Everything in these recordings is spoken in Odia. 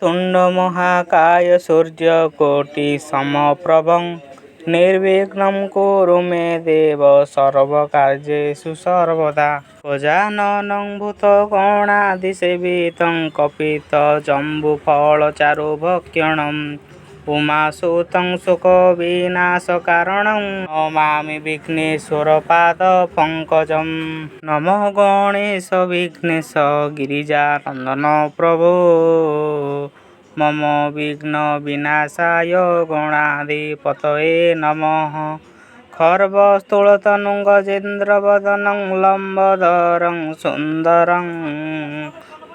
ତୁଣ୍ଡ ମହାକାୟ ସୂର୍ଯ୍ୟକୋଟି ସମପ୍ରଭଂ ନିର୍ବିଘ୍ନଂ କୁରୁ ମେ ଦେବ ସର୍ବକାର୍ଯ୍ୟେଷୁ ସର୍ବଦା। ଗଜାନନଂ ଭୂତଗଣାଦିସେବିତଂ କପିତଜମ୍ବୁଫଳଚାରୁଭକ୍ଷଣମ୍। ଉମାସୁତଂ ଶୋକବିନାଶକାରଣଂ ନମାମି ବିଘ୍ନେଶ୍ୱର ପାଦପଙ୍କଜମ୍। ନମୋ ଗଣେଶ ବିଘ୍ନେଶ ଗିରିଜାନନ୍ଦନ ପ୍ରଭୋ। ମମ ବିଘ୍ନ ବିନାଶାୟ ଗଣାଧିପତୟେ ନମଃ। ଖର୍ବ ସ୍ଥୂଳତନୁଂ ଗଜେନ୍ଦ୍ରବଦନଂ ଲମ୍ବୋଦରଂ ସୁନ୍ଦରଂ।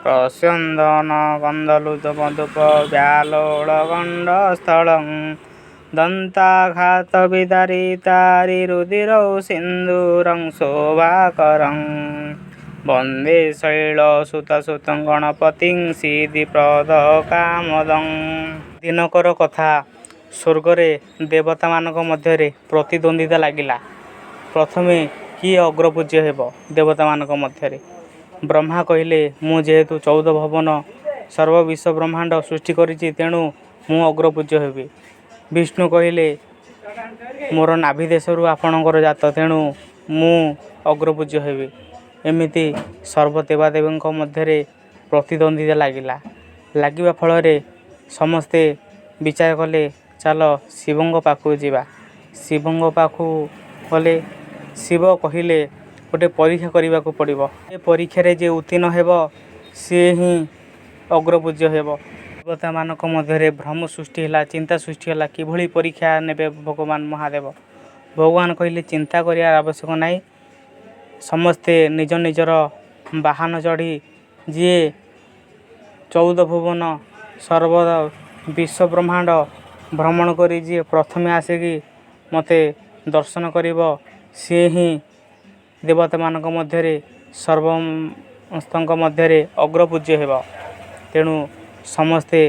ପ୍ରସ୍ୟନ୍ଦନ କନ୍ଦୋଲମଧୁପ ବ୍ୟାଲୋଳଗଣ୍ଡସ୍ଥଳଂ। ଦନ୍ତାଘାତ ବିଦାରିତାରିରୁଧିରୌ ସିନ୍ଦୂରଂ ଶୋଭାକରଂ। ବନ୍ଦେ ଶୈଳସୁତାସୁତଂ ଗଣପତିଂ ସିଦ୍ଧିପ୍ରଦକାମଦଂ। ଦିନକର କଥା, ସ୍ୱର୍ଗରେ ଦେବତାମାନଙ୍କ ମଧ୍ୟରେ ପ୍ରତିଦ୍ୱନ୍ଦ୍ୱିତା ଲାଗିଲା। ପ୍ରଥମେ କିଏ ଅଗ୍ରପୂଜ୍ୟ ହେବ ଦେବତାମାନଙ୍କ ମଧ୍ୟରେ। ବ୍ରହ୍ମା କହିଲେ, ମୁଁ ଯେହେତୁ 14 ଭୁବନ ସର୍ବ ବିଶ୍ୱବ୍ରହ୍ମାଣ୍ଡ ସୃଷ୍ଟି କରିଛି, ତେଣୁ ମୁଁ ଅଗ୍ରପୂଜ୍ୟ ହେବି। ବିଷ୍ଣୁ କହିଲେ, ମୋର ନାଭିଦେଶରୁ ଆପଣଙ୍କର ଜାତ, ତେଣୁ ମୁଁ ଅଗ୍ରପୂଜ୍ୟ ହେବି। ଏମିତି ସର୍ବ ଦେବାଦେବୀଙ୍କ ମଧ୍ୟରେ ପ୍ରତିଦ୍ୱନ୍ଦ୍ୱିତା ଲାଗିଲା। ଲାଗିବା ଫଳରେ ସମସ୍ତେ ବିଚାର କଲେ, ଚାଲ ଶିବଙ୍କ ପାଖକୁ ଯିବା। ଶିବଙ୍କ ପାଖକୁ ଗଲେ। ଶିବ କହିଲେ, ଗୋଟେ ପରୀକ୍ଷା କରିବାକୁ ପଡ଼ିବ। ଏ ପରୀକ୍ଷାରେ ଯିଏ ଉତ୍ତୀର୍ଣ୍ଣ ହେବ, ସିଏ ହିଁ ଅଗ୍ରପୂଜ୍ୟ ହେବ। ଦେବତାମାନଙ୍କ ମଧ୍ୟରେ ଭ୍ରମ ସୃଷ୍ଟି ହେଲା, ଚିନ୍ତା ସୃଷ୍ଟି ହେଲା, କିଭଳି ପରୀକ୍ଷା ନେବେ ଭଗବାନ ମହାଦେବ। ଭଗବାନ କହିଲେ, ଚିନ୍ତା କରିବାର ଆବଶ୍ୟକ ନାହିଁ। ସମସ୍ତେ ନିଜ ନିଜର ବାହନ ଚଢ଼ି ଯିଏ 14 ଭୁବନ ସର୍ବ ବିଶ୍ୱ ବ୍ରହ୍ମାଣ୍ଡ ଭ୍ରମଣ କରି ଯିଏ ପ୍ରଥମେ ଆସିକି ମୋତେ ଦର୍ଶନ କରିବ, ସିଏ ହିଁ ଦେବତାମାନଙ୍କ ମଧ୍ୟରେ ସମସ୍ତଙ୍କ ମଧ୍ୟରେ ଅଗ୍ରପୂଜ୍ୟ ହେବ। ତେଣୁ ସମସ୍ତେ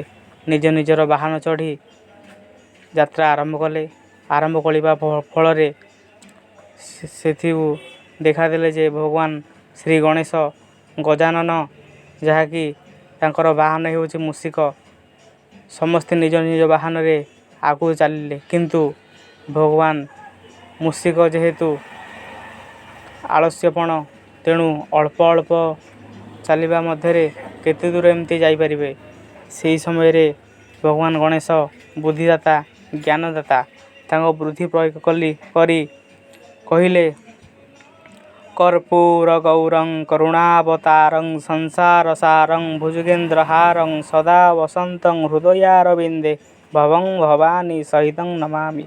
ନିଜ ନିଜର ବାହନ ଚଢ଼ି ଯାତ୍ରା ଆରମ୍ଭ କଲେ। ଆରମ୍ଭ କରିବା ଫଳରେ ସେଥିରୁ ଦେଖାଦେଲେ ଯେ ଭଗବାନ ଶ୍ରୀ ଗଣେଶ ଗଜାନନ, ଯାହାକି ତାଙ୍କର ବାହନ ହେଉଛି ମୂଷିକ। ସମସ୍ତେ ନିଜ ନିଜ ବାହନରେ ଆଗକୁ ଚାଲିଲେ, କିନ୍ତୁ ଭଗବାନ ମୂଷିକ ଯେହେତୁ ଆଳସ୍ୟପଣ, ତେଣୁ ଅଳ୍ପ ଅଳ୍ପ ଚାଲିବା ମଧ୍ୟରେ କେତେ ଦୂର ଏମିତି ଯାଇପାରିବେ। ସେହି ସମୟରେ ଭଗବାନ ଗଣେଶ ବୁଦ୍ଧିଦାତା, ଜ୍ଞାନଦାତା, ତାଙ୍କ ବୁଦ୍ଧି ପ୍ରୟୋଗ କରି କହିଲେ, କର୍ପୂର ଗୌରଂ କରୁଣାବତାରଂ ସଂସାର ସାରଂ ଭୁଜଗେନ୍ଦ୍ରହାରଂ ସଦା ବସନ୍ତଂ ହୃଦୟାରବିନ୍ଦେ ଭବଂ ଭବାନୀ ସହିତଂ ନମାମି।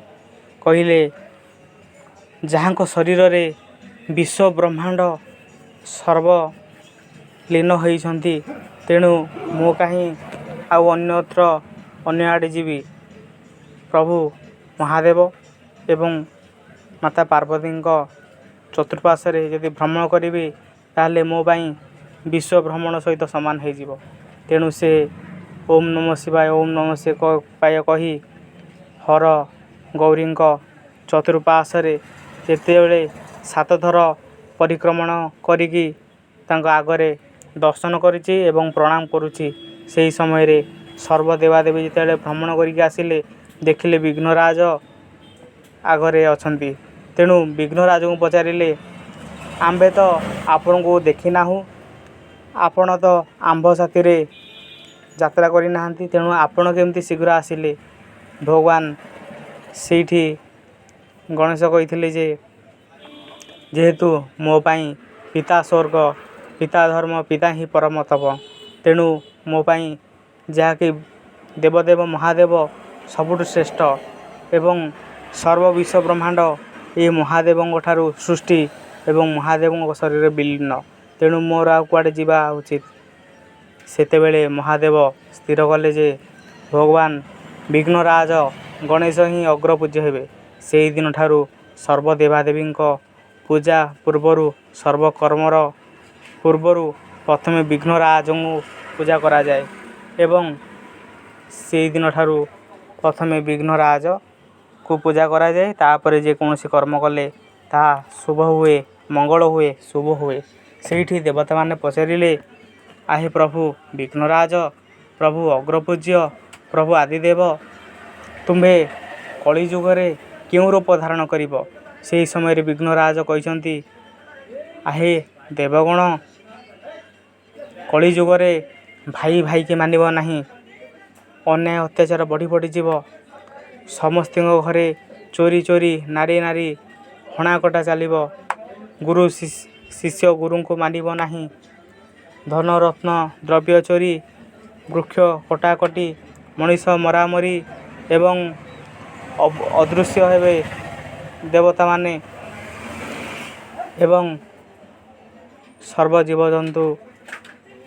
କହିଲେ, ଯାହାଙ୍କ ଶରୀରରେ ବିଶ୍ୱ ବ୍ରହ୍ମାଣ୍ଡ ସର୍ବ ଲୀନ ହୋଇଛନ୍ତି, ତେଣୁ ମୁଁ କାହିଁ ଆଉ ଅନ୍ୟତ୍ର ଅନ୍ୟ ଆଡ଼େ ଯିବି? ପ୍ରଭୁ ମହାଦେବ ଏବଂ ମାତା ପାର୍ବତୀଙ୍କ ଚତୁଃପାର୍ଶ୍ୱରେ ଯଦି ଭ୍ରମଣ କରିବି, ତାହେଲେ ମୋ ପାଇଁ ବିଶ୍ୱ ଭ୍ରମଣ ସହିତ ସମାନ ହେଇଯିବ। ତେଣୁ ସେ ଓମ୍ ନମ ଶିବାୟ, ଓମ୍ ନମ ଶିବାୟ କହି ହର ଗୌରୀଙ୍କ ଚତୁଃପାର୍ଶ୍ୱରେ ଯେତେବେଳେ 7 ଥର ପରିକ୍ରମଣ କରିକି ତାଙ୍କ ଆଗରେ ଦର୍ଶନ କରିଛି ଏବଂ ପ୍ରଣାମ କରୁଛି, ସେହି ସମୟରେ ସର୍ବ ଦେବାଦେବୀ ଯେତେବେଳେ ଭ୍ରମଣ କରିକି ଆସିଲେ, ଦେଖିଲେ ବିଘ୍ନରାଜ ଆଗରେ ଅଛନ୍ତି। ତେଣୁ ବିଘ୍ନରାଜଙ୍କୁ ପଚାରିଲେ, ଆମ୍ଭେ ତ ଆପଣଙ୍କୁ ଦେଖିନାହୁଁ, ଆପଣ ତ ଆମ୍ଭ ସାଥିରେ ଯାତ୍ରା କରିନାହାନ୍ତି, ତେଣୁ ଆପଣ କେମିତି ଶୀଘ୍ର ଆସିଲେ? ଭଗବାନ ସେଇଠି ଗଣେଶ କହିଥିଲେ ଯେ, ଯେହେତୁ ମୋ ପାଇଁ ପିତା ସ୍ୱର୍ଗ, ପିତା ଧର୍ମ, ପିତା ହିଁ ପରମ ତପ, ତେଣୁ ମୋ ପାଇଁ ଯାହାକି ଦେବଦେବ ମହାଦେବ ସବୁଠୁ ଶ୍ରେଷ୍ଠ ଏବଂ ସର୍ବ ବିଶ୍ୱ ବ୍ରହ୍ମାଣ୍ଡ ଏ ମହାଦେବଙ୍କ ଠାରୁ ସୃଷ୍ଟି ଏବଂ ମହାଦେବଙ୍କ ଶରୀରରେ ବିଲୀନ, ତେଣୁ ମୋର ଆଉ କୁଆଡ଼େ ଯିବା ଉଚିତ? ସେତେବେଳେ ମହାଦେବ ସ୍ଥିର କଲେ ଯେ ଭଗବାନ ବିଘ୍ନରାଜ ଗଣେଶ ହିଁ ଅଗ୍ରପୂଜ୍ୟ ହେବେ। ସେହିଦିନ ଠାରୁ ସର୍ବ ଦେବାଦେବୀଙ୍କ ପୂଜା ପୂର୍ବରୁ, ସର୍ବକର୍ମର ପୂର୍ବରୁ ପ୍ରଥମେ ବିଘ୍ନରାଜଙ୍କୁ ପୂଜା କରାଯାଏ ଏବଂ ସେଇଦିନ ଠାରୁ ପ୍ରଥମେ ବିଘ୍ନରାଜକୁ ପୂଜା କରାଯାଏ। ତାପରେ ଯେକୌଣସି କର୍ମ କଲେ ତାହା ଶୁଭ ହୁଏ, ମଙ୍ଗଳ ହୁଏ, ଶୁଭ ହୁଏ। ସେଇଠି ଦେବତାମାନେ ପଚାରିଲେ, ଆହେ ପ୍ରଭୁ ବିଘ୍ନରାଜ, ପ୍ରଭୁ ଅଗ୍ରପୂଜ୍ୟ, ପ୍ରଭୁ ଆଦିଦେବ, ତୁମ୍ଭେ କଳିଯୁଗରେ କେଉଁ ରୂପ ଧାରଣ କରିବ? ସେହି ସମୟରେ ବିଘ୍ନରାଜ କହିଛନ୍ତି, ଆହେ ଦେବଗଣ, କଳିଯୁଗରେ ଭାଇ ଭାଇକି ମାନିବ ନାହିଁ, ଅନ୍ୟାୟ ଅତ୍ୟାଚାର ବଢ଼ି ବଢ଼ିଯିବ, ସମସ୍ତଙ୍କ ଘରେ ଚୋରି ଚୋରି, ନାରୀ ନାରୀ ହଣାକଟା ଚାଲିବ, ଗୁରୁ ଶିଷ୍ୟ ଗୁରୁଙ୍କୁ ମାନିବ ନାହିଁ, ଧନ ରତ୍ନ ଦ୍ରବ୍ୟ ଚୋରି, ବୃକ୍ଷ କଟାକଟି, ମଣିଷ ମରାମରି ଏବଂ ଅଦୃଶ୍ୟ ହେବେ ଦେବତାମାନେ ଏବଂ ସର୍ବ ଜୀବଜନ୍ତୁ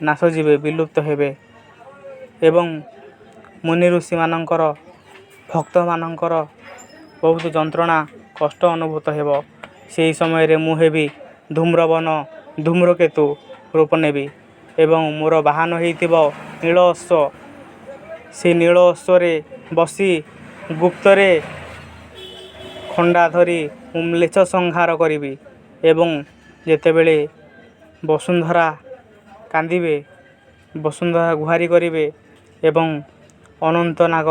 ନାଶ ଯିବେ, ବିଲୁପ୍ତ ହେବେ ଏବଂ ମୁନି ଋଷିମାନଙ୍କର, ଭକ୍ତମାନଙ୍କର ବହୁତ ଯନ୍ତ୍ରଣା କଷ୍ଟ ଅନୁଭୂତ ହେବ। ସେହି ସମୟରେ ମୁଁ ହେବି ଧୂମ୍ରବନ, ଧୂମ୍ରକେତୁ ରୂପ ନେବି ଏବଂ ମୋର ବାହନ ହେଇଥିବ ନୀଳ ଅଶ୍ୱ। ସେ ନୀଳ ଅଶ୍ୱରେ ବସି ଗୁପ୍ତରେ ଖଣ୍ଡା ଧରି ମୁଁ ମ୍ଲେଚ୍ଛ ସଂହାର କରିବି ଏବଂ ଯେତେବେଳେ ବସୁନ୍ଧରା କାନ୍ଦିବେ, ବସୁନ୍ଧରା ଗୁହାରି କରିବେ ଏବଂ ଅନନ୍ତ ନାଗ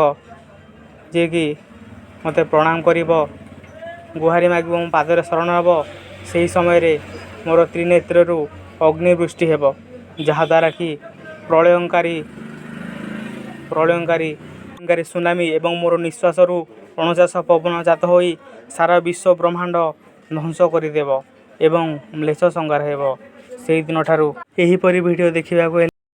ଯିଏକି ମୋତେ ପ୍ରଣାମ କରିବ, ଗୁହାରି ମାଗିବ, ମୋ ପାଦରେ ଶରଣ ହେବ, ସେହି ସମୟରେ ମୋର ତ୍ରିନେତ୍ରରୁ ଅଗ୍ନିବୃଷ୍ଟି ହେବ, ଯାହାଦ୍ୱାରା କି ପ୍ରଳୟଙ୍କାରୀ ସୁନାମି ଏବଂ ମୋର ନିଶ୍ୱାସରୁ 49 ପବନ ଜାତ ହୋଇ ସାରା ବିଶ୍ୱ ବ୍ରହ୍ମାଣ୍ଡ ଧ୍ୱଂସ କରିଦେବ ଏବଂ ମ୍ଲେଚ୍ଛ ସଂହାର ହେବ। ସେଇଦିନଠାରୁ ଏହିପରି ଭିଡ଼ିଓ ଦେଖିବାକୁ ହେଲେ